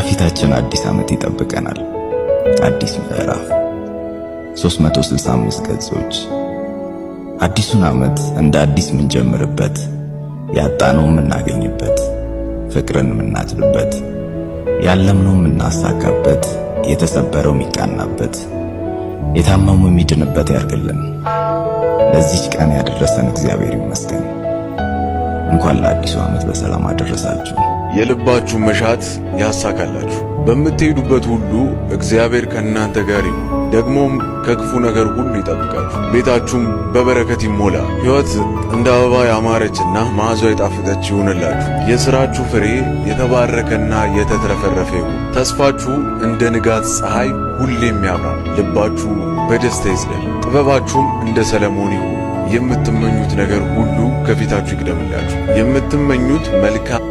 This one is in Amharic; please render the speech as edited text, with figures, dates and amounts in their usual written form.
ከፊታችን አዲስ ዓመት ይጠብቀናል። አዲስ ምዕራፍ፣ 365 ገጾች። አዲሱን ዓመት እንደ አዲስ የምንጀምርበት፣ ያጣነው የምናገኝበት፣ ፍቅርን የምናጭድበት፣ ያለምነው የምናሳካበት፣ የተሰበረው የሚቃናበት፣ የታመሙ የሚድንበት ያርግልን። ለዚች ቀን ያደረሰን እግዚአብሔር ይመስገን። እንኳን ለአዲሱ ዓመት በሰላም አደረሳችሁ። የልባችሁን መሻት ያሳካላችሁ። በምትሄዱበት ሁሉ እግዚአብሔር ከእናንተ ጋር ይሁን፣ ደግሞም ከክፉ ነገር ሁሉ ይጠብቃችሁ። ቤታችሁም በበረከት ይሞላ። ሕይወት እንደ አበባ ያማረችና መዓዛዋ የጣፈጠች ይሁንላችሁ። የሥራችሁ ፍሬ የተባረከና የተትረፈረፈ ይሁን። ተስፋችሁ እንደ ንጋት ፀሐይ ሁሌም ያብራ። ልባችሁ በደስታ ይዝለል፣ ጥበባችሁም እንደ ሰለሞን ይሁን። የምትመኙት ነገር ሁሉ ከፊታችሁ ይቅደምላችሁ። የምትመኙት መልካም